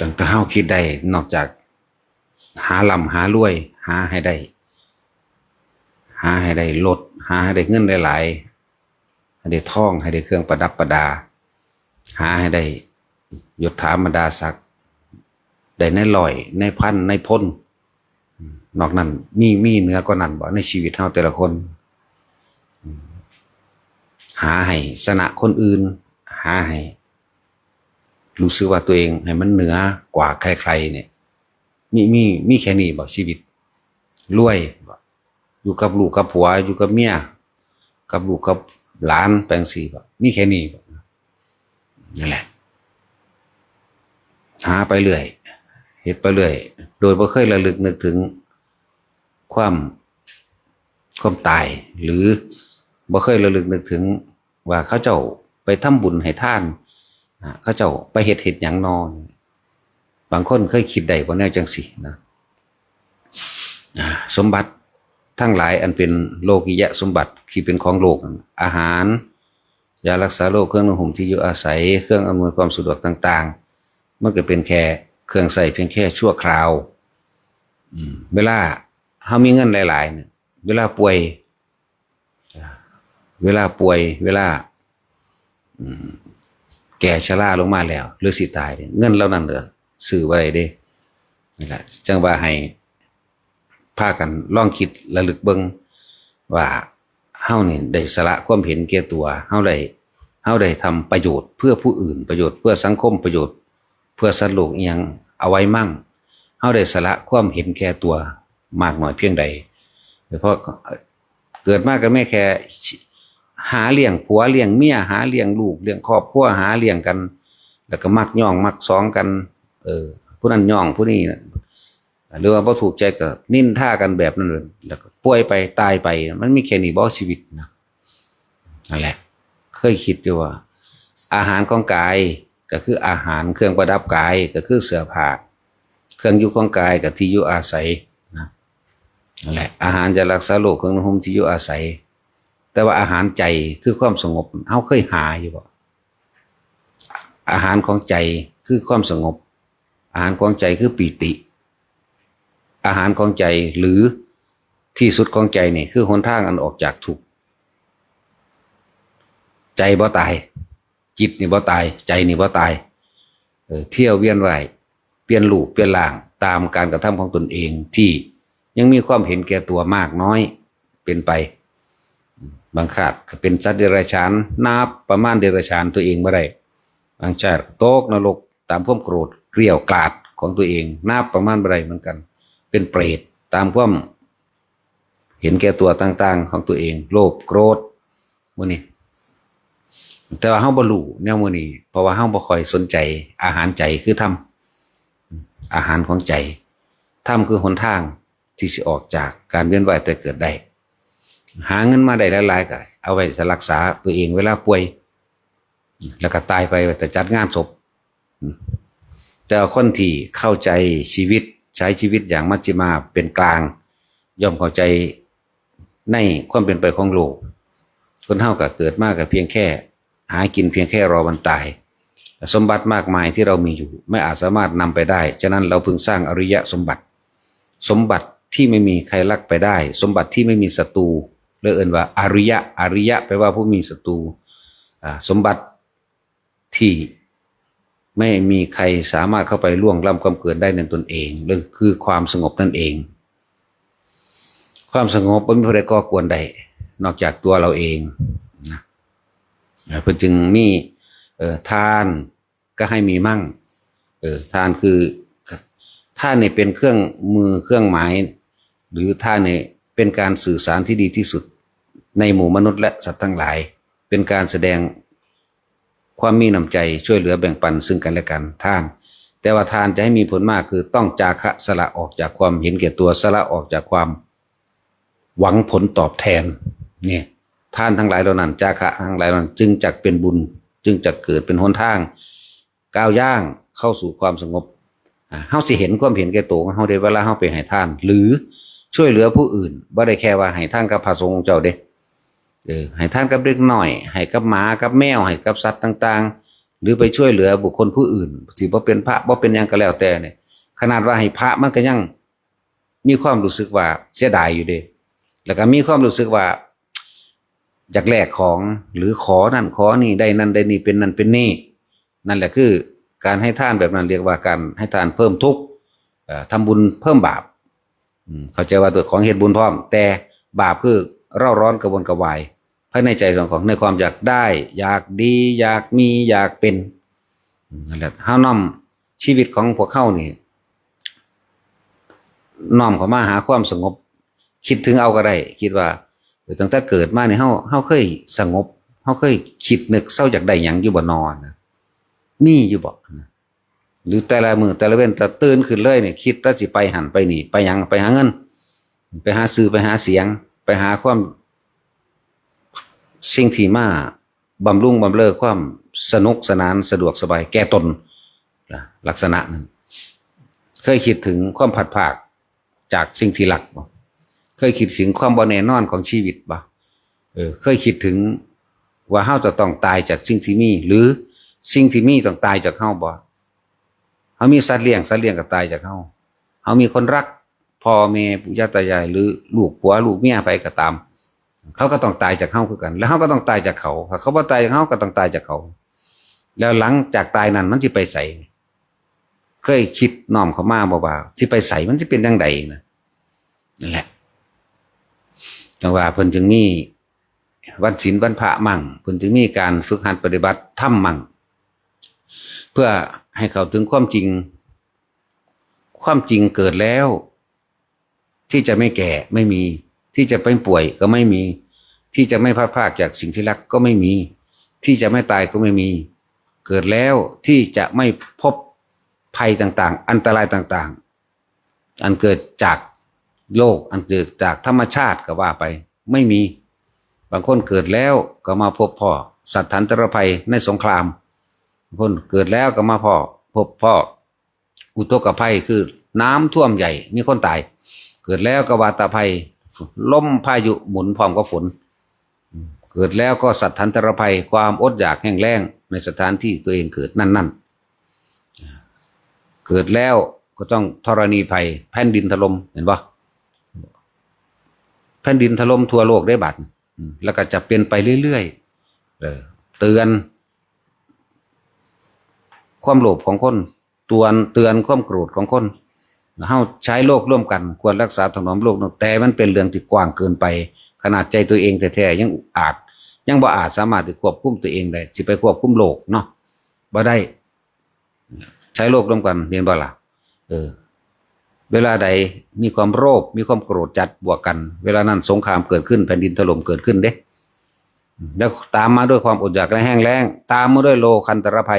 ຕັ້ງແຕ່ເຮົາຄິດໄດ້ ນອກຈາກຫາລ່ຳຫາລວຍ ຫາໃຫ້ໄດ້ ຫາໃຫ້ໄດ້ລົດ ຫາໃຫ້ໄດ້ເງິນຫຼາຍໆ ໃຫ້ໄດ້ທອງ ໃຫ້ໄດ້ເຄື່ອງປະດັບປະດາ ຫາໃຫ້ໄດ້ຍົດຖາບັນດາສັກ ໄດ້ນາຍຮ້ອຍ ນາຍພັນ ນາຍພົນ ນອກນັ້ນມີ ມີເໜືອກວ່ານັ້ນບໍ່ ໃນຊີວິດເຮົາແຕ່ລະຄົນ? ຫາໃຫ້ຊະນະຄົນອື່ນ ຫາໃຫ້ ຮູ້ສຶກວ່າຕົວເອງໃຫ້ມັນເໜືອກວ່າໃຄໆນີ້ ມີ ມີ ມີແຄ່ນີ້ບໍ່? ຊີວິດລວຍບໍ່? ຢູ່ກັບລູກກັບຜົວ ຢູ່ກັບເມຍ ກັບລູກກັບຫຼານ ໄປຈັ່ງຊີ້ບໍ່? ມີແຄ່ນີ້ບໍ່? ນັ້ນແຫຼະ ຫາໄປເລື້ອຍ ເຮັດໄປເລື້ອຍ ໂດຍບໍ່ເຄີຍລະລຶກນຶກເຖິງຄວາມ ຄວາມຕາຍ ຫຼື ບໍ່ເຄີຍລະລຶກນຶກເຖິງ ວ່າເຂົາເຈົ້າໄປທຳບຸນໃຫ້ທານ ອາ ເຂົາເຈົ້າໄປເຮັດ ເຮັດຫຍັງນໍ? ບາງຄົນເຄີຍຄິດໄດ້ບໍ່ແນວຈັ່ງຊີ້ນະ? ອາ ສົມບັດທັງຫຼາຍອັນເປັນໂລກິຍະສົມບັດທີ່ເປັນຂອງໂລກ ອາຫານ ຢາຮັກສາໂລກ ເຄື່ອງນຸ່ງຫົ່ມ ທີ່ຢູ່ອາໄສ ເຄື່ອງອຳນວຍຄວາມສະດວກຕ່າງໆ ມັນກໍເປັນແຄ່ເຄື່ອງໃຊ້ພຽງແຄ່ຊົ່ວຄາວ. ອາ ເວລາເຮົາມີເງິນຫຼາຍໆ ເວລາປ່ວຍ ເວລາປ່ວຍ ເວລາ ອາ ແກ່ຊະລາລົງມາແລ້ວ ຫຼື ຊິຕາຍ ເງິນເຫຼົ່ານັ້ນກໍຊື້ບໍ່ໄດ້ເດ້. ນັ້ນລະ ຈັ່ງວ່າໃຫ້ພາກັນລອງຄິດລະລຶກເບິ່ງວ່າ ເຮົານີ້ໄດ້ສະຫຼະຄວາມເຫັນແກ່ຕົວ ເຮົາໄດ້ ເຮົາໄດ້ທຳປະໂຫຍດເພື່ອຜູ້ອື່ນ ປະໂຫຍດເພື່ອສັງຄົມ ປະໂຫຍດເພື່ອສັດໂລກອີ່ຫຍັງ ອະໄວມັງ ເຮົາໄດ້ສະຫຼະຄວາມເຫັນແກ່ຕົວມາກໜ້ອຍພຽງໃດ? ເພາະເກີດມາກໍແມ່ນແຄ່ຫາລ້ຽງຜົວລ້ຽງເມຍ ຫາລ້ຽງລູກລ້ຽງຄອບຄົວ ຫາລ້ຽງກັນ ແລ້ວກໍມັກຍ້ອງມັກສອງກັນ ເອີ ຜູ້ນັ້ນຍ້ອງຜູ້ນີ້ ຫຼືວ່າບໍ່ຖືກໃຈກໍນິນທາກັນແບບນັ້ນ ແລ້ວກໍປ່ວຍໄປ ຕາຍໄປ ມັນມີແຄ່ນີ້ບໍ່ຊີວິດນະ? ນັ້ນແຫຼະ ເຄີຍຄິດຢູ່ວ່າ ອາຫານຂອງກາຍກໍຄືອາຫານ ເຄື່ອງປະດັບກາຍກໍຄືເສື້ອຜ້າ ເຄື່ອງຢູ່ຂອງກາຍກໍທີ່ຢູ່ອາໄສນະ. ນັ້ນແຫຼະ ອາຫານຢາຮັກສາໂລກ ເຄື່ອງນຸ່ງຫົ່ມ ທີ່ຢູ່ອາໄສ ແຕ່ວ່າອາຫານໃຈຄືຄວາມສະຫງົບ ເຮົາເຄີຍຫາຢູ່ບໍ່? ອາຫານຂອງໃຈຄືຄວາມສະຫງົບ ອາຫານຂອງໃຈຄືປີຕິ ອາຫານຂອງໃຈ ຫຼື ທີ່ສຸດຂອງໃຈນີ້ ຄືຫົນທາງອັນອອກຈາກທຸກ. ໃຈບໍ່ຕາຍ ຈິດນີ້ບໍ່ຕາຍ ໃຈນີ້ບໍ່ຕາຍ ເອີ ທ່ຽວວຽນວ່າຍ ປ່ຽນຮູບປ່ຽນຮ່າງ ຕາມການກະທຳຂອງຕົນເອງ ທີ່ຍັງມີຄວາມເຫັນແກ່ຕົວມາກນ້ອຍເປັນໄປ. ບາງຊາດກໍເປັນສັດເດຍລະສານ ນັບປະມານເດຍລະສານຕົວເອງບໍ່ໄດ້ ບາງຊາດກໍຕົກນະລົກ ຕາມຄວາມໂກດເກລ້ຽວກລາດຂອງຕົວເອງ ນັບປະມານບໍ່ໄດ້ເໝືອນກັນ ເປັນເປຣດຕາມຄວາມເຫັນແກ່ຕົວຕ່າງໆຂອງຕົວເອງ ໂລບໂກດ ໝູ່ນີ້. ແຕ່ວ່າເຮົາບໍ່ຮູ້ແນວໝູ່ນີ້ ເພາະວ່າເຮົາບໍ່ຄ່ອຍສົນໃຈ. ອາຫານໃຈຄືທຳ ອາຫານຂອງໃຈ ທຳຄືຫົນທາງ ທີ່ຊິອອກຈາກການວຽນວ່າຍຕາຍເກີດໄດ້. ຫາເງິນມາໄດ້ຫຼາຍໆ ກໍເອົາໄວ້ຖ້າຮັກສາຕົວເອງເວລາປ່ວຍ ແລ້ວກໍຕາຍໄປ ໄວ້ຖ້າຈັດງານສົບ. ແຕ່ວ່າຄົນທີ່ເຂົ້າໃຈຊີວິດ ໃຊ້ຊີວິດຢ່າງມັດຊິມາເປັນກາງ ຍ່ອມເຂົ້າໃຈໃນຄວາມເປັນໄປຂອງໂລກ. ຄົນເຮົາກໍເກີດມາກໍພຽງແຄ່ ຫາກິນພຽງແຄ່ລໍວັນຕາຍ. ສົມບັດມາກມາຍທີ່ເຮົາມີຢູ່ ໄມ່ອາດສາມາດນຳໄປໄດ້. ສະນັ້ນ ເຮົາເພິ່ງສ້າງອະລິຍະສົມບັດ, ສົມບັດທີ່ໄມ່ມີໃຄລັກໄປໄດ້, ສົມບັດທີ່ໄມ່ມີສັດຕູ, ເລີຍເອີ້ນວ່າອະລິຍະ. ອະລິຍະແປວ່າຜູ້ມີສັດຕູ. ອາ, ສົມບັດທີ່ໄມ່ມີໃຄສາມາດເຂົ້າໄປລ່ວງລ້ຳກ້ຳເກີນໄດ້ໃນຕົນເອງ, ເລີຍຄືຄວາມສະຫງົບນັ້ນເອງ. ຄວາມສະຫງົບບໍ່ມີຜູ້ໃດກໍ່ກວນໄດ້ ນອກຈາກຕົວເຮົາເອງນະ. ເອີ ເພິ່ນຈຶ່ງມີ ເອີ ທານກໍໃຫ້ມີມັ້ງ. ເອີ ທານຄື ທານນີ້ເປັນເຄື່ອງມືເຄື່ອງໝາຍ ຫຼື ທານນີ້ເປັນການສື່ສານທີ່ດີທີ່ສຸດໃນໝູ່ມະນຸດ ແລະ ສັດທັງຫຼາຍ, ເປັນການສະແດງຄວາມມີນ້ຳໃຈຊ່ວຍເຫຼືອແບ່ງປັນຊຶ່ງກັນແລະກັນ. ທານ ແຕ່ວ່າທານຈະໃຫ້ມີຜົນມາ ຄືຕ້ອງຈາຄະ ສະຫຼະອອກຈາກຄວາມເຫັນແກ່ຕົວ, ສະຫຼະອອກຈາກຄວາມ ຫວັງຜົນຕອບແທນ. ນີ້ ທານທັງຫຼາຍເຫຼົ່ານັ້ນ ຈາຄະທັງຫຼາຍເຫຼົ່ານັ້ນ ຈຶ່ງຈັກເປັນບຸນ, ຈຶ່ງຈັກເກີດເປັນຫົນທາງ ກ້າວຍ່າງເຂົ້າສູ່ຄວາມສະຫງົບ. ອາ ເຮົາຊິເຫັນຄວາມເຫັນແກ່ໂຕຂອງເຮົາເດ້ ເວລາເຮົາໄປໃຫ້ທານ ຫຼື ຊ່ວຍເຫຼືອຜູ້ອື່ນ. ບໍ່ໄດ້ແຄ່ວ່າໃຫ້ທານກັບພະສົງເຈົ້າເດ້, ເອີ ໃຫ້ທານກັບເດັກນ້ອຍ, ໃຫ້ກັບໝາ, ກັບແມວ, ໃຫ້ກັບສັດຕ່າງໆ. ຫຼືໄປຊ່ວຍເຫຼືອບຸກຄົນຜູ້ອື່ນ ທີ່ບໍ່ເປັນພະ ບໍ່ເປັນຫຍັງກໍແລ້ວແຕ່ນີ້ ຂະໜາດວ່າໃຫ້ພະ ມັນກໍຍັງມີຄວາມຮູ້ສຶກວ່າເສຍດາຍຢູ່ເດ້ ແລ້ວກໍມີຄວາມຮູ້ສຶກວ່າຢາກແລກຂອງ ຫຼືຂໍນັ້ນຂໍນີ້ ໄດ້ນັ້ນໄດ້ນີ້ ເປັນນັ້ນເປັນນີ້. ນັ້ນແຫຼະຄືການໃຫ້ທານແບບນັ້ນ ຮຽກວ່າການໃຫ້ທານເພີ່ມທຸກ ເອີ ທຳບຸນເພີ່ມບາບ. ອືມ ເຂົ້າໃຈວ່າຕົວຂອງເຮັດບຸນພ້ອມ ແຕ່ບາບຄືເຣົາຮ້ອນກະວົນກະວາຍພາຍໃນໃຈຂອງ ໃນຄວາມຢາກໄດ້ ຢາກດີ ຢາກມີ ຢາກເປັນ. ອືມ ນັ້ນແຫຼະ ເຮົານ້ອມຊີວິດຂອງພວກເຮົານີ້ ນ້ອມເຂົ້າມາຫາຄວາມສະຫງົບ ຄິດເຖິງເອົາກໍໄດ້ ຄິດວ່າ ເອີ ຕັ້ງແຕ່ເກີດມານີ້ ເຮົາ ເຮົາເຄີຍສະຫງົບ ເຮົາເຄີຍຄິດນຶກເຊົາຢາກໄດ້ຫຍັງຢູ່ບໍ່ນໍ ນະ ມີຢູ່ບໍ່ ນະ? ຫຼືແຕ່ລະມື້ແຕ່ລະເວັນ ແຕ່ຕື່ນຂຶ້ນເລີຍນີ້ ຄິດແຕ່ຊິໄປຫັ້ນໄປນີ້ ໄປຫຍັງ ໄປຫາເງິນ ໄປຫາຊື່ ໄປຫາສຽງ ໄປຫາຄວາມ ສິ່ງທີ່ມາບຳລຸງບຳເລີຄວາມສະໜຸກສະໜານ ສະດວກສະບາຍແກ່ຕົນ ນະ ລັກສະນະນັ້ນ. ເຄີຍຄິດເຖິງຄວາມພັດພາກຈາກສິ່ງທີ່ຮັກບໍ່? ເຄີຍຄິດເຖິງຄວາມບໍ່ແນ່ນອນຂອງຊີວິດບໍ່? ເອີ ເຄີຍຄິດເຖິງວ່າເຮົາຈະຕ້ອງຕາຍຈາກສິ່ງທີ່ມີ ຫຼືສິ່ງທີ່ມີຕ້ອງຕາຍຈາກເຮົາບໍ່? ເຮົາມີສັດລ້ຽງ ສັດລ້ຽງກໍຕາຍຈາກເຮົາ. ເຮົາມີຄົນຮັກ ພໍ່ແມ່ ປູ່ຍ່າຕາຍາຍ ຫຼືລູກຜົວລູກເມຍໃຜກໍຕາມ ເຂົາກໍຕ້ອງຕາຍຈາກເຮົາຄືກັນ ແລ້ວເຮົາກໍຕ້ອງຕາຍຈາກເຂົາ. ຖ້າເຂົາບໍ່ຕາຍຈາກເຮົາ ເຮົາກໍຕ້ອງຕາຍຈາກເຂົາ. ແລ້ວຫຼັງຈາກຕາຍນັ້ນມັນຊິໄປໃສ? ເຄີຍຄິດນ້ອມເຂົ້າມາບໍ່ວ່າຊິໄປໃສ? ມັນຊິເປັນຈັ່ງໃດນະ? ນັ້ນແຫຼະ ຈັ່ງວ່າເພິ່ນຈຶ່ງມີວັນສິນວັນພະມັ່ງ ເພິ່ນຈຶ່ງມີການຝຶກຫັດປະຕິບັດທຳມັ່ງ ເພື່ອໃຫ້ເຂົ້າເຖິງຄວາມຈິງ. ຄວາມຈິງເກີດແລ້ວ ທີ່ຈະໄມ່ແກ່ໄມ່ມີ ທີ່ຈະໄມ່ປ່ວຍກໍໄມ່ມີ ທີ່ຈະໄມ່ພາດພາກຈາກສິ່ງທີ່ຮັກກໍໄມ່ມີ ທີ່ຈະໄມ່ຕາຍກໍໄມ່ມີ. ເກີດແລ້ວທີ່ຈະໄມ່ພົບໄພຕ່າງໆ ອັນຕະລາຍຕ່າງໆ ອັນເກີດຈາກໂລກ ອັນເກີດຈາກທຳມະຊາດກໍວ່າໄປ ໄມ່ມີ. ບາງຄົນເກີດແລ້ວກໍມາພົບພໍ້ສັດຖານຕະລະໄພໃນສົງຄາມ ບາງຄົນເກີດແລ້ວກໍມາພໍ້ ພົບພໍ້ ອຸທົກກະໄພ ຄືນ້ຳຖ້ວມໃຫຍ່ ມີຄົນຕາຍ. ເກີດແລ້ວກໍວາຕະໄພ ລົມພາຍຸໝູນພ້ອມກັບຝົນ. ເກີດແລ້ວກໍສັດຖານຕະລະໄພ ຄວາມອົດຢາກແຫ້ງແລ້ງໃນສະຖານທີ່ຕົວເອງເກີດນັ້ນໆ. ເກີດແລ້ວກໍຕ້ອງທໍລະນີໄພ ແຜ່ນດິນຖະຫຼົ່ມ ເຫັນບໍ່? ແຜ່ນດິນຖະຫຼົ່ມທົ່ວໂລກເດ້ບາດນີ້ ອືມ ແລ້ວກໍຈະເປັນໄປເລື້ອຍໆ. ເອີ ເຕືອນຄວາມໂລບຂອງຄົນ ເຕືອນ ເຕືອນຄວາມໂກຣດຂອງຄົນ. ເຮົາໃຊ້ໂລກຮ່ວມກັນ ຄວນຮັກສາຖະໜອມໂລກເນາະ ແຕ່ມັນເປັນເລື່ອງທີ່ກວ້າງເກີນໄປ. ຂະໜາດໃຈຕົວເອງແທ້ໆ ຍັງອາດ ຍັງບໍ່ອາດສາມາດທີ່ຄວບຄຸມຕົວເອງໄດ້ ຊິໄປຄວບຄຸມໂລກເນາະ ບໍ່ໄດ້. ໃຊ້ໂລກຮ່ວມກັນ ເຫັນບໍ່ລະ? ເອີ ເວລາໃດມີຄວາມໂລບ ມີຄວາມໂກຣດຈັດບວກກັນ ເວລານັ້ນສົງຄາມເກີດຂຶ້ນ ແຜ່ນດິນຖະຫຼົ່ມເກີດຂຶ້ນເດ້. ແລ້ວຕາມມາດ້ວຍຄວາມອົດຢາກ ແລະ ແຫ້ງແລ້ງ ຕາມມາດ້ວຍໂລຄັນຕະລະໄພ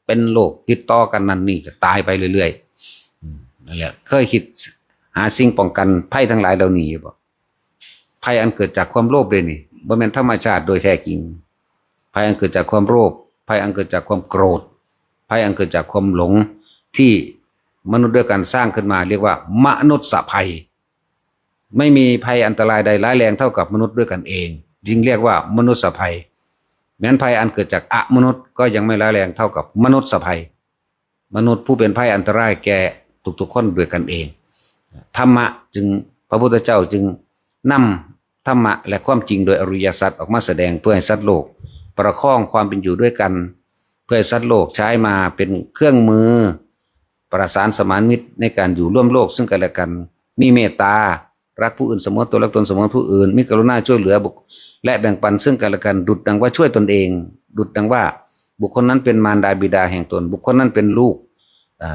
ເປັນໂລກຕິດຕໍ່ກັນນັ້ນນີ້ ກໍຕາຍໄປເລື້ອຍໆ. ອືມ ນັ້ນແຫຼະ ເຄີຍຄິດຫາສິ່ງປ້ອງກັນໄພທັງຫຼາຍເຫຼົ່ານີ້ຢູ່ບໍ່? ໄພອັນເກີດຈາກຄວາມໂລບເດ້ນີ້ ບໍ່ແມ່ນທຳມະຊາດໂດຍແທ້ຈິງ. ໄພອັນເກີດຈາກຄວາມໂລບ ໄພອັນເກີດຈາກຄວາມໂກຣດ ໄພອັນເກີດຈາກຄວາມຫຼົງ ທີ່ມະນຸດດ້ວຍກັນສ້າງຂຶ້ນມາ ຮຽກວ່າມະນຸດສະໄພ. ໄມ່ມີໄພອັນຕະລາຍໃດຮ້າຍແຮງເທົ່າກັບມະນຸດດ້ວຍກັນເອງ ຈຶ່ງຮຽກວ່າມະນຸດສະໄພ. ແມ່ນໄພອັນເກີດຈາກອະມະນຸດກໍຍັງໄມ່ຮ້າຍແຮງເທົ່າກັບມະນຸດສະໄພ. ມະນຸດຜູ້ເປັນໄພອັນຕະລາຍແກ່ທຸກໆຄົນດ້ວຍກັນເອງ. ທຳມະຈຶ່ງ ພະພຸດທະເຈົ້າຈຶ່ງນຳທຳມະ ແລະ ຄວາມຈິງໂດຍອະລິຍະສັດອອກມາສະແດງ ເພື່ອໃຫ້ສັດໂລກປະຄອງຄວາມເປັນຢູ່ດ້ວຍກັນ ເພື່ອໃຫ້ສັດໂລກໃຊ້ມາເປັນເຄື່ອງມືປະສານສະໝານມິດໃນການຢູ່ຮ່ວມໂລກເຊິ່ງກັນແລະກັນ ມີເມດຕາ ລັກຜູ້ອື່ນສະເໝືອຕົວ ລັກຕົນສະເໝືອຜູ້ອື່ນ ມີກະລຸນາຊ່ວຍເຫຼືອບຸກ ແລະ ແບ່ງປັນເຊິ່ງກັນແລະກັນ ດຸດດັ່ງວ່າຊ່ວຍຕົນເອງ ດຸດດັ່ງວ່າບຸກຄົນນັ້ນເປັນມານດາບິດາແຫ່ງຕົນ ບຸກຄົນນັ້ນເປັນລູກ ອາ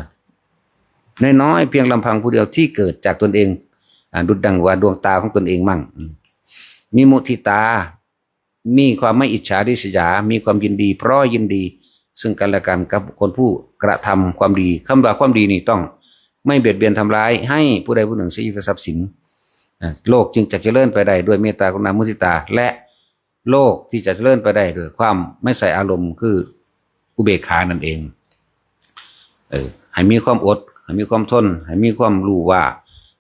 ນ້ອຍໆພຽງລຳພັງຜູ້ດຽວທີ່ເກີດຈາກຕົນເອງ ອາ ດຸດດັ່ງວ່າດວງຕາຂອງຕົນເອງມັ່ງ ອາ ມີມຸທິຕາ ມີຄວາມໄມ່ອິດສາລິດສະຢາ ມີຄວາມຍິນດີ ພ້ອຍຍິນດີເຊິ່ງກັນແລະກັນກັບບຸກຄົນຜູ້ກະທຳຄວາມດີ. ຄຳວ່າຄວາມດີນີ້ຕ້ອງໄມ່ບຽດບຽນທຳລາຍໃຫ້ຜູ້ໃດຜູ້ໜຶ່ງເສຍຊີວິດ ແລະ ຊັບສິນ. ໂລກຈຶ່ງຈະຈະເລີນໄປໄດ້ດ້ວຍເມດຕາ ກະລຸນາ ມຸທິຕາ ແລະ ໂລກທີ່ຈະຈະເລີນໄປໄດ້ດ້ວຍຄວາມໄມ່ໃສ່ອາລົມ ຄື ອຸເບກຂານັ້ນເອງ. ເອີ ໃຫ້ມີຄວາມອົດ ໃຫ້ມີຄວາມທົນ ໃຫ້ມີຄວາມຮູ້ວ່າ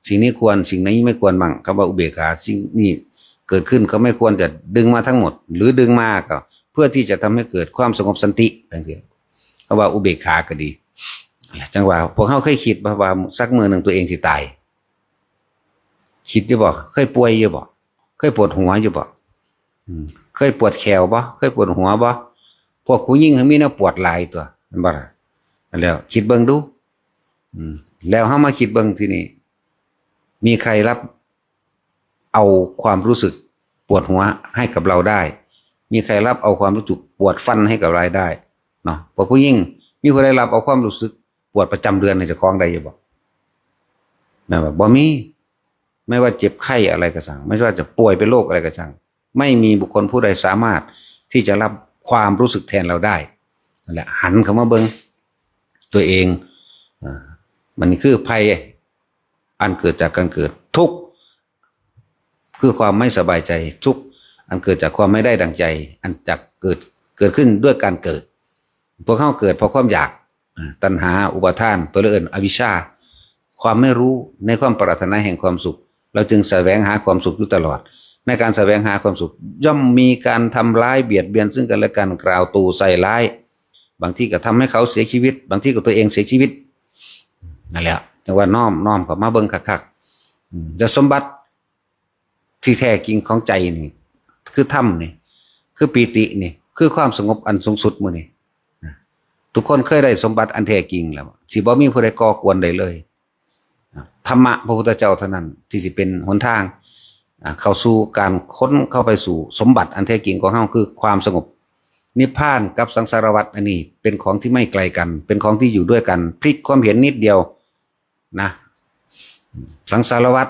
ສິ່ງນີ້ຄວນ ສິ່ງນີ້ໄມ່ຄວນໝັ້ງ. ຄຳວ່າອຸເບກຂາ ສິ່ງນີ້ເກີດຂຶ້ນກໍໄມ່ຄວນຈະດຶງມາທັງໝົດ ຫຼື ດຶງມາກໍເພື່ອທີ່ຈະທຳໃຫ້ເກີດຄວາມສະຫງົບສັນຕິ ຈັ່ງຊີ້. ຄຳວ່າອຸເບກຂາກໍດີ. ຈັ່ງວ່າພວກເຮົາເຄີຍຄິດບໍ່ວ່າ ສັກມື້ໜຶ່ງຕົວເອງຊິຕາຍ? ຄິດຢູ່ບໍ່? ເຄີຍປ່ວຍຢູ່ບໍ່? ເຄີຍປວດຫົວຢູ່ບໍ່? ອືມ ເຄີຍປວດແຂ້ວບໍ່? ເຄີຍປວດຫົວບໍ່? ພວກຜູ້ຍິງມີແນວປວດຫຼາຍຕົວະ ແມ່ນບໍ່ລະ? ແລ້ວຄິດເບິ່ງດູ. ອືມ ແລ້ວເຮົາມາຄິດເບິ່ງທີນີ້ ມີໃຄຮັບເອົາຄວາມຮູ້ສຶກປວດຫົວໃຫ້ກັບເຮົາໄດ້? ມີໃຄຮັບເອົາຄວາມຮູ້ສຶກປວດຟັນໃຫ້ກັບເຮົາໄດ້ເນາະ? ພວກຜູ້ຍິງ ມີຜູ້ໃດຮັບເອົາຄວາມຮູ້ສຶກ ປວດປະຈຳເດືອນໃຫ້ເຈົ້າຂອງໄດ້ຢູ່ບໍ່? ແມ່ນບໍ່? ບໍ່ມີ. ແມ່ນວ່າເຈັບໄຂ້ອະໄລກໍຊ່າງ, ແມ່ນວ່າຈະປ່ວຍເປັນໂລກອະໄລກໍຊ່າງ, ໄມ່ມີບຸກຄົນຜູ້ໃດສາມາດທີ່ຈະຮັບຄວາມຮູ້ສຶກແທນເຮົາໄດ້. ນັ້ນແຫຼະ, ຫັນເຂົ້າມາເບິ່ງຕົວເອງ. ອາ, ມັນຄືໄພອັນເກີດຈາກການເກີດ, ທຸກ ຄືຄວາມໄມ່ສະບາຍໃຈ, ທຸກອັນເກີດຈາກຄວາມໄມ່ໄດ້ດັ່ງໃຈ, ອັນຈະເກີດ, ເກີດຂຶ້ນດ້ວຍການເກີດ. ພວກເຮົາເກີດເພາະຄວາມຢາກ, ຕັນຫາ, ອຸປາທານ, ເພິ່ນເອີ້ນອະວິຊຊາ, ຄວາມໄມ່ຮູ້ໃນຄວາມປາດຖະໜາແຫ່ງຄວາມສຸກ. ເຮົາຈຶ່ງສະແຫວງຫາຄວາມສຸກຢູ່ຕະຫຼອດ. ໃນການສະແຫວງຫາຄວາມສຸກ ຍ່ອມມີການທຳລາຍ, ບຽດບຽນເຊິ່ງກັນແລະກັນ, ກ່າວໂຕ້ໃສ່ຮ້າຍ, ບາງທີກໍທຳໃຫ້ເຂົາເສຍຊີວິດ, ບາງທີກໍຕົວເອງເສຍຊີວິດ. ນັ້ນແຫຼະ, ຈັ່ງວ່ານ້ອມ, ນ້ອມເຂົ້າມາເບິ່ງຄັກໆ. ອາ, ແລະ ສົມບັດ ທີ່ແທ້ຈິງຂອງໃຈນີ້ ຄືທຳນີ້ ຄືປີຕິນີ້ ຄືຄວາມສະຫງົບອັນສູງສຸດມື້ນີ້. ທຸກຄົນເຄີຍໄດ້ສົມບັດອັນແທ້ຈິງແລ້ວ, ຊິບໍ່ມີຜູ້ໃດກໍ່ກວນໄດ້ເລີຍ. ທຳມະພະພຸດທະເຈົ້າເທົ່ານັ້ນທີ່ຊິເປັນຫົນທາງ ເຂົ້າສູ່ການຄົ້ນເຂົ້າໄປສູ່ສົມບັດອັນແທ້ຈິງຂອງເຮົາ ຄືຄວາມສະຫງົບ. ນິບພານກັບສັງສາລະວັດ ອັນນີ້ເປັນຂອງທີ່ໄມ່ໄກລກັນ, ເປັນຂອງທີ່ຢູ່ດ້ວຍກັນ, ພລິກຄວາມເຫັນນິດດຽວນະ. ສັງສາລະວັດ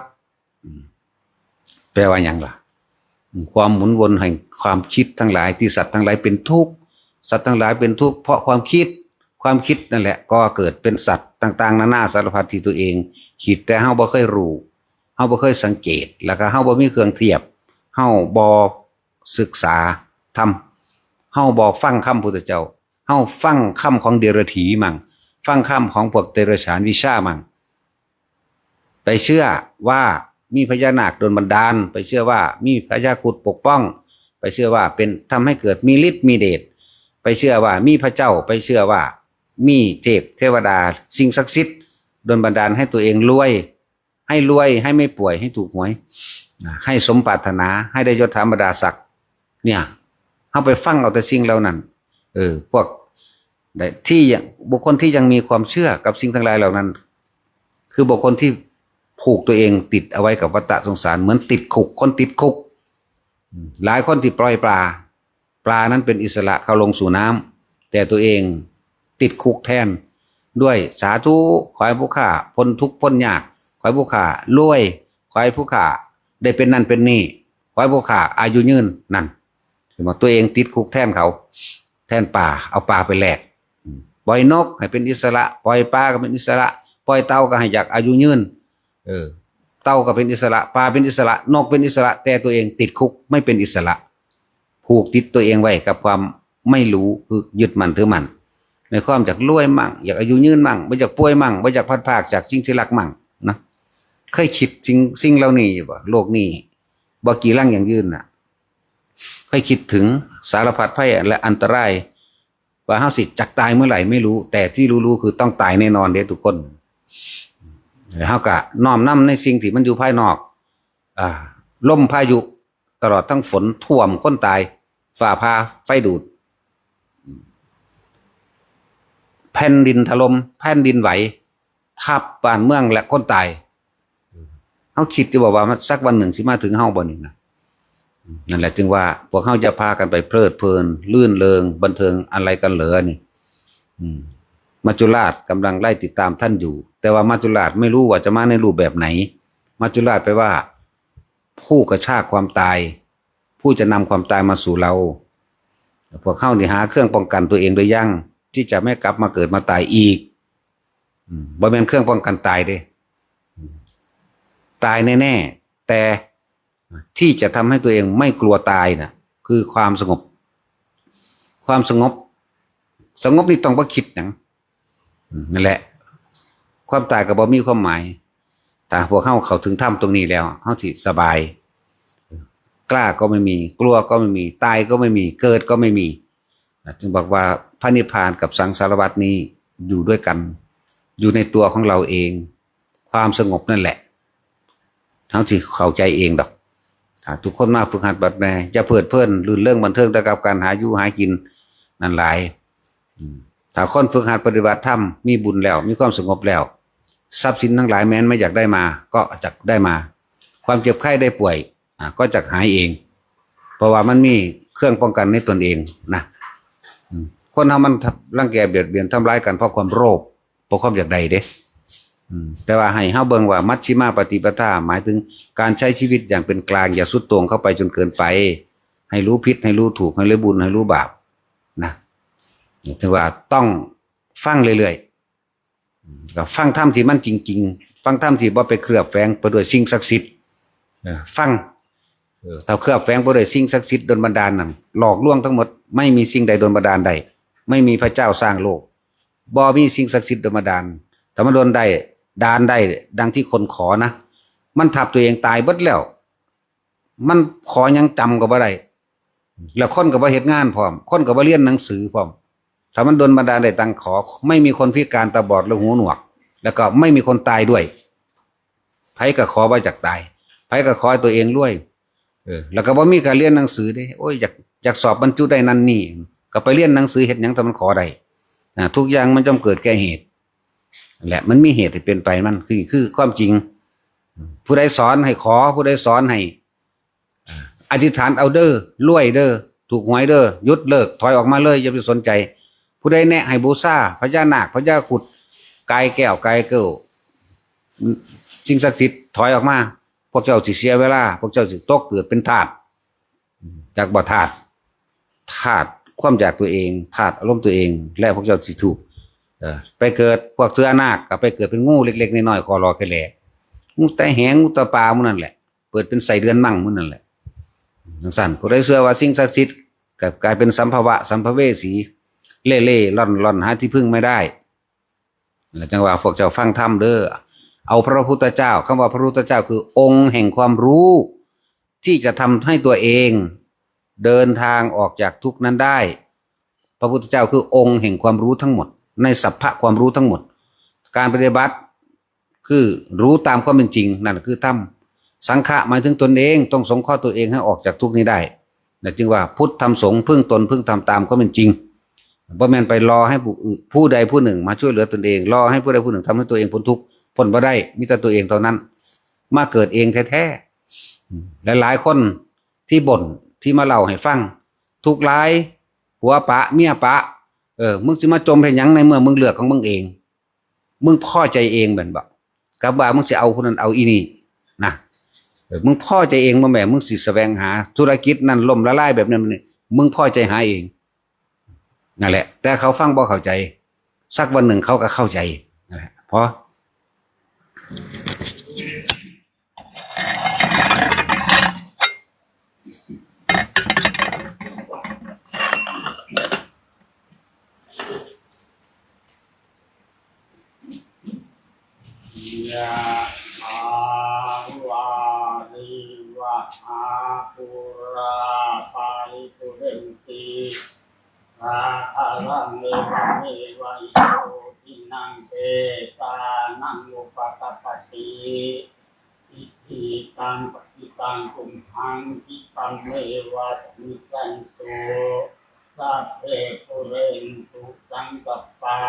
ອືມ ແປວ່າຫຍັງລະ? ອືມ ຄວາມໝູນວົນແຫ່ງຄວາມຄິດທັງຫຼາຍ ທີ່ສັດທັງຫຼາຍເປັນທຸກ, ສັດທັງຫຼາຍເປັນທຸກເພາະຄວາມຄິດ, ຄວາມຄິດນັ້ນແຫຼະກໍ່ເກີດເປັນສັດຕ່າງໆນານາສາລະພັດທີ່ຕົວເອງຄິດ, ແຕ່ເຮົາບໍ່ເຄີຍຮູ້, ເຮົາບໍ່ເຄີຍສັງເກດ, ແລ້ວກໍເຮົາບໍ່ມີເຄື່ອງທຽບ, ເຮົາບໍ່ສຶກສາທຳ, ເຮົາບໍ່ຟັງຄຳພຸດທະເຈົ້າ, ເຮົາຟັງຄຳຂອງເດຍລະຖີມັງ, ຟັງຄຳຂອງພວກເຕຣະສານວິຊາມັງ. ໄປເຊື່ອວ່າມີພະຍານາກດົນບັນດານ, ໄປເຊື່ອວ່າມີພະຍາຄຸດປົກປ້ອງ, ໄປເຊື່ອວ່າເປັນ ທຳໃຫ້ເກີດມີລິດມີເດດ, ໄປເຊື່ອວ່າມີພະເຈົ້າ, ໄປເຊື່ອວ່າມີເທບເທວະດາ, ສິ່ງສັກສິດດົນບັນດານໃຫ້ຕົວເອງລວຍ, ໃຫ້ລວຍ, ໃຫ້ໄມ່ປ່ວຍ, ໃຫ້ຖືກຫວຍ, ໃຫ້ສົມປາດຖະໜາ, ໃຫ້ໄດ້ຍົດຖາບັນດາສັກ. ເນຍ ເຮົາໄປຟັງເອົາແຕ່ສິ່ງເຫຼົ່ານັ້ນ. ເອີ ພວກໃດທີ່ຍັງ ບຸກຄົນທີ່ຍັງມີຄວາມເຊື່ອກັບສິ່ງທັງຫຼາຍເຫຼົ່ານັ້ນ ຄືບຸກຄົນທີ່ຜູກຕົວເອງຕິດເອົາໄວ້ກັບວັດຕະສົງສານ ເໝືອນຕິດຄຸກ, ຄົນຕິດຄຸກ. ອາ, ຫຼາຍຄົນທີ່ປ່ອຍປາ, ປານັ້ນເປັນອິດສະຫຼະເຂົ້າລົງສູ່ນ້ຳ, ແຕ່ຕົວເອງຕິດຄຸກແທນ ດ້ວຍ ສາທຸ, ຂໍໃຫ້ຜູ້ຂ້າພົ້ນທຸກພົ້ນຍາກ, ຂໍໃຫ້ຜູ້ຂ້າລວຍ, ຂໍໃຫ້ຜູ້ຂ້າໄດ້ເປັນນັ້ນເປັນນີ້, ຂໍໃຫ້ຜູ້ຂ້າອາຍຸຍືນ. ນັ້ນ ເຫັນບໍ່? ຕົວເອງຕິດຄຸກແທນເຂົາ, ແທນປາ, ເອົາປາໄປແລກ. ອາ, ປ່ອຍນົກໃຫ້ເປັນອິດສະຫຼະ, ປ່ອຍປາກໍເປັນອິດສະຫຼະ, ປ່ອຍເຕົ່າກໍໃຫ້ຢາກອາຍຸຍືນ. ເອີ, ເຕົ່າກໍເປັນອິດສະຫຼະ, ປາເປັນອິດສະຫຼະ, ນົກເປັນອິດສະຫຼະ, ແຕ່ຕົວເອງຕິດຄຸກ, ໄມ່ເປັນອິດສະຫຼະ, ຜູກຕິດຕົວເອງໄວ້ກັບຄວາມໄມ່ຮູ້, ຄືຍຶດໝັ້ນຖືໝັ້ນໃນຄວາມຢາກລວຍໝັ້ງ, ຢາກອາຍຸຍືນໝັ້ງ, ບໍ່ຢາກປ່ວຍໝັ້ງ, ບໍ່ຢາກພັດພາກຈາກສິ່ງທີ່ຮັກໝັ້ງນະ. ເຄີຍຄິດສິ່ງ, ສິ່ງເຫຼົ່ານີ້ຢູ່ບໍ່? ໂລກນີ້ບໍ່ກີ່ລັງຢັ້ງຢືນນະ. ເຄີຍຄິດເຖິງສາລະພັດໄພ ແລະ ອັນຕະລາຍ ວ່າເຮົາຊິຈັກຕາຍເມື່ອໃດໄມ່ຮູ້, ແຕ່ທີ່ຮູ້ໆຄືຕ້ອງຕາຍແນ່ນອນເດ້ທຸກຄົນ. ເຮົາກະນ້ອມນຳໃນສິ່ງທີ່ມັນຢູ່ພາຍນອກ, ອາ, ລົມພາຍຸ ຕະຫຼອດທັງຝົນຖ້ວມ, ຄົນຕາຍ, ຟ້າຜ່າ, ໄຟດູດ, ແຜ່ນດິນຖະຫຼົ່ມ, ແຜ່ນດິນໄຫວ ທັບບ້ານເມືອງ ແລະ ຄົນຕາຍ. ເຮົາຄິດຢູ່ບໍ່ວ່າ ມັນ ສັກວັນໜຶ່ງຊິມາເຖິງເຮົາບໍ່ນີ້ນະ? ນັ້ນແຫຼະ ຈຶ່ງວ່າພວກເຮົາຢ່າພາກັນໄປເພີດເພີນ, ລື່ນເລີງ, ບັນເທີງອັນໄລກັນເຫຼືອນີ້. ອືມ, ມັດຈຸລາດກຳລັງໄລ່ຕິດຕາມທ່ານຢູ່, ແຕ່ວ່າມັດຈຸລາດໄມ່ຮູ້ວ່າຈະມາໃນຮູບແບບໃດ. ມັດຈຸລາດແປວ່າ ຜູ້ກະຊາກຄວາມຕາຍ, ຜູ້ຈະນຳຄວາມຕາຍມາສູ່ເຮົາ. ພວກເຮົານີ້ຫາເຄື່ອງປ້ອງກັນຕົວເອງຫຼືຍັງ ທີ່ຈະໄມ່ກັບມາເກີດມາຕາຍອີກ? ອືມ, ບໍ່ແມ່ນເຄື່ອງປ້ອງກັນຕາຍເດ້. ອືມ, ຕາຍແນ່ໆ, ແຕ່ທີ່ຈະທຳໃຫ້ຕົວເອງໄມ່ກົວຕາຍນະ ຄືຄວາມສະຫງົບ. ຄວາມສະຫງົບ, ສະຫງົບນີ້ຕ້ອງບໍ່ຄິດຫຍັງ. ອືມ, ນັ້ນແຫຼະ, ຄວາມຕາຍກໍບໍ່ມີຄວາມໝາຍ. ຖ້າພວກເຮົາເຂົ້າເຖິງທຳຕົງນີ້ແລ້ວ, ເຮົາຊິສະບາຍ. ກ້າກໍໄມ່ມີ, ກົວກໍໄມ່ມີ, ຕາຍກໍໄມ່ມີ, ເກີດກໍໄມ່ມີ. ນະ, ຈຶ່ງບອກວ່າ ພະນິບພານກັບສັງສາລະວັດນີ້ຢູ່ດ້ວຍກັນ ຢູ່ໃນຕົວຂອງເຮົາເອງ. ຄວາມສະຫງົບນັ້ນແຫຼະ ເຮົາຊິເຂົ້າໃຈເອງດອກ. ຖ້າທຸກຄົນມາຝຶກຫັດບັດແນ ຢ່າເພີດເພີນລື່ນເລີງບັນເທີງແຕ່ກັບການຫາຢູ່ຫາກິນນັ້ນຫຼາຍ. ອືມ ຖ້າຄົນຝຶກຫັດປະຕິບັດທຳ ມີບຸນແລ້ວ ມີຄວາມສະຫງົບແລ້ວ ຊັບສິນທັງຫຼາຍແມ່ນມັນຢາກໄດ້ມາ ກໍຈະໄດ້ມາ. ຄວາມເຈັບໄຂ້ໄດ້ປ່ວຍ ອາ ກໍຈະຫາຍເອງ ເພາະວ່າມັນມີເຄື່ອງປ້ອງກັນໃນຕົນເອງນະ. ອືມ ຄົນເຮົາມັນລັງແກບຽດບຽນທຳລາຍກັນເພາະຄວາມໂລບ ເພາະຄວາມຢາກໄດ້ເດ້. ອືມ ແຕ່ວ່າໃຫ້ເຮົາເບິ່ງວ່າມັດຊິມາປະຕິປະທາ ໝາຍເຖິງການໃຊ້ຊີວິດຢ່າງເປັນກາງ ຢ່າສຸດໂຕ່ງເຂົ້າໄປຈົນເກີນໄປ ໃຫ້ຮູ້ຜິດ ໃຫ້ຮູ້ຖືກ ໃຫ້ຮູ້ບຸນ ໃຫ້ຮູ້ບາບນະ. ຖືວ່າຕ້ອງຟັງເລື້ອຍໆ ອືມ ກໍຟັງທຳທີ່ມັນຈິງໆ ຟັງທຳທີ່ບໍ່ໄປເຄື່ອບແຝງໄປດ້ວຍສິ່ງສັກສິດ. ເອີ ຟັງ ເອີ ຖ້າເຄື່ອບແຝງໄປດ້ວຍສິ່ງສັກສິດດົນບັນດານນັ້ນ ຫຼອກລວງທັງໝົດ ໄມ່ມີສິ່ງໃດດົນບັນດານໄດ້ ໄມ່ມີພະເຈົ້າສ້າງໂລກ ບໍ່ມີສິ່ງສັກສິດດົນບັນດານ. ຖ້າມັນໂດນໄດ້ ດານໄດ້ດັ່ງທີ່ຄົນຂໍນະ ມັນທັບຕົວເອງຕາຍເບິດແລ້ວ. ມັນຂໍຫຍັງຈຳກໍບໍ່ໄດ້ ແລ້ວຄົນກໍບໍ່ເຮັດງານພ້ອມ ຄົນກໍບໍ່ຮຽນໜັງສືພ້ອມ. ຖ້າມັນໂດນບັນດານໄດ້ດັ່ງຂໍ ໄມ່ມີຄົນພິການຕາບອດ ຫຼື ຫູໜວກ ແລ້ວກໍໄມ່ມີຄົນຕາຍດ້ວຍ. ໃຜກໍຂໍບໍ່ຢາກຕາຍ ໃຜກໍຂໍໃຫ້ຕົວເອງລວຍ. ເອີ ແລ້ວກໍບໍ່ມີການຮຽນໜັງສືເດ້. ໂອ້ຍ ຢາກ ຢາກສອບບັນຈຸໄດ້ນັ້ນນີ້ ກໍໄປຮຽນໜັງສືເຮັດຫຍັງ ຖ້າມັນຂໍໄດ້? ອາ ທຸກຢ່າງມັນຍ່ອມເກີດແກ່ເຫດ ແລະ ມັນມີເຫດທີ່ເປັນໄປມັນ ຄື ຄືຄວາມຈິງ. ຜູ້ໃດສອນໃຫ້ຂໍ ຜູ້ໃດສອນໃຫ້ ອາ ອະທິຖານເອົາເດີ ລວຍເດີ ຖືກຫວຍເດີ ຢຸດເລີກ ຖອຍອອກມາເລີຍ ຢ່າໄປສົນໃຈ. ຜູ້ໃດແນະໃຫ້ບູຊາພະຍານາກ ພະຍາຄຸດ ກາຍແກ້ວ ກາຍເກີ້ວ ສິ່ງສັກສິດ ຖອຍອອກມາ. ພວກເຈົ້າຊິເສຍເວລາ ພວກເຈົ້າຊິຕົກເກີດເປັນທາດ ຈັກບໍ່ທາດ ທາດຄວາມຢາກຕົວເອງ ທາດອາລົມຕົວເອງ ແລະ ພວກເຈົ້າຊິຖືກ ເອີ ໄປເກີດ ພວກເສືອນາກກໍໄປເກີດເປັນງູເລັກໆນ້ອຍໆ ຄໍລໍແຄ່ແຫຼ ງູຕາແຫງ ງູຕາປາໝູ່ນັ້ນແຫຼະ ເປີດເປັນໄສ້ເດືອນມັງໝູ່ນັ້ນແຫຼະ ຈັ່ງຊັ້ນ. ຜູ້ໃດເຊື່ອວ່າສິ່ງສັກສິດ ກໍກາຍເປັນສຳພະວະ ສຳພະເວສີ ເລ່ໆລ່ອນໆ ຫາທີ່ເພິ່ງໄມ່ໄດ້. ແລ້ວຈັ່ງວ່າພວກເຈົ້າຟັງທຳເດີ ເອົາພະພຸດທະເຈົ້າ ຄຳວ່າພະພຸດທະເຈົ້າຄືອົງແຫ່ງຄວາມຮູ້ ທີ່ຈະທຳໃຫ້ຕົວເອງເດີນທາງອອກຈາກທຸກນັ້ນໄດ້. ພະພຸດທະເຈົ້າຄືອົງແຫ່ງຄວາມຮູ້ທັງໝົດ ໃນສັບພະຄວາມຮູ້ທັງໝົດ. ການປະຕິບັດຄືຮູ້ຕາມຄວາມເປັນຈິງ ນັ້ນຄືທຳ. ສັງຄະໝາຍເຖິງຕົນເອງ ຕ້ອງສົງເຄາະຕົວເອງໃຫ້ອອກຈາກທຸກນີ້ໄດ້. ແລ້ວຈຶ່ງວ່າພຸດທຳສົງ ເພິ່ງຕົນເພິ່ງທຳຕາມຄວາມເປັນຈິງ ບໍ່ແມ່ນໄປລໍໃຫ້ຜູ້ອື່ນ ຜູ້ໃດຜູ້ໜຶ່ງມາຊ່ວຍເຫຼືອຕົນເອງ ລໍໃຫ້ຜູ້ໃດຜູ້ໜຶ່ງທຳໃຫ້ຕົວເອງພົ້ນທຸກ ພົ້ນບໍ່ໄດ້ ມີແຕ່ຕົວເອງເທົ່ານັ້ນ ມາເກີດເອງແທ້ໆ. ອືມ ຫຼາຍໆຄົນທີ່ບ່ນ ທີ່ມາເລົ່າໃຫ້ຟັງ ທຸກຫຼາຍ ຜົວປະ ເມຍປະ ເອີ ມຶງຊິມາຈົ່ມເຮັດຫຍັງ ໃນເມື່ອມຶງເລືອກຂອງມຶງເອງ? ມຶງພໍໃຈເອງແມ່ນບໍ່ ກັບວ່າມຶງຊິເອົາຜູ້ນັ້ນເອົາອີນີ້ນະ? ເອີ ມຶງພໍໃຈເອງບໍ່ແມ່ນ ມຶງຊິສະແຫວງຫາທຸລະກິດນັ້ນລົ້ມລະລາຍແບບນັ້ນແບບນີ້ ມຶງພໍໃຈຫາເອງ ນັ້ນແຫຼະ. ແຕ່ເຂົາຟັງບໍ່ເຂົ້າໃຈ ສັກວັນໜຶ່ງເຂົາກໍເຂົ້າໃຈ ນັ້ນແຫຼະ ພໍ. ຍະຖາ ວາລິວະຫາປູຣາ ປາລິປູເຣນຕິ ສາຄະລັງ ເອວະເມວະ ອິໂຕ ທິນັງ ເປຕານັງ ອຸປະກັບປະຕິ ອິທິຕັງ ປະຕິຕັງ ຕຸມຫັງ ກິປະເມວະ ສະມິດສັນຕຸ ສັບເພ ປູເຣນຕຸ ສັງກັບປາ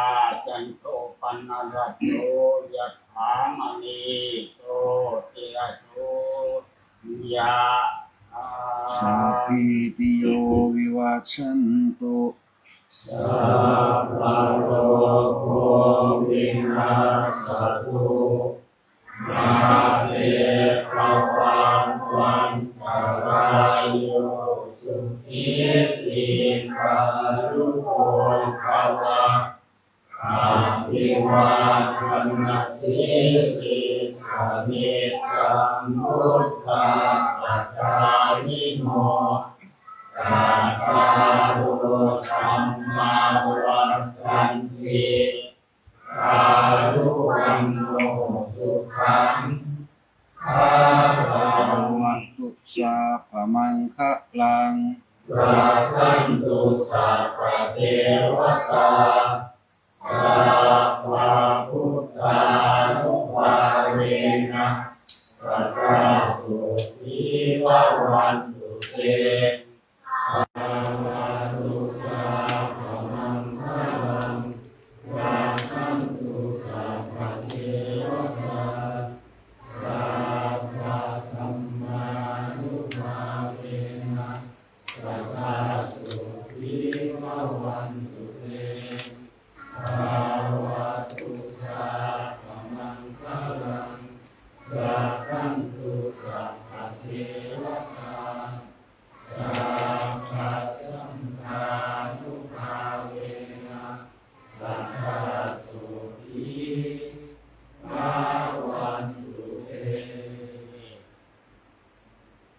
ຈັນໂທ ປະນະລະໂສ ຍະຖາ ມະນີ ໂຊຕິລະໂສ ຍະຖາ ສາບປີຕິໂຍ ວິວັດຊັນຕຸ ສັບພະໂລໂກ ວິນັດສະຕຸ ມາເຕ ພະວັດວັນຕະລາໂຍ ສຸຂີ ທີຄາຍຸໂກ ພະວະ ອະພິວາທະນະສີລິສະນິດຈັງ ວຸດທາປະຊາຍິໂນ ຈັດຕາໂລ ທຳມາ ວັດທັນຕິ ອາຍຸ ວັນໂນ ສຸຂັງ ພະລັງ ພະວັນຕຸ ສັບພະມັງຄະລັງ ລັກຂັນຕຸ ສັບພະເທ เทวตา สัพพะพุทธานุภาเวนะ สัตตาโส ที ภะวันตุ เต ภะวะตุ สัพพะมังคะลัง รักขันตุ สัพพะเทวตา สัพพะธัมมานุภาเวนะ สัตตาโส ที ภะวันตุ เต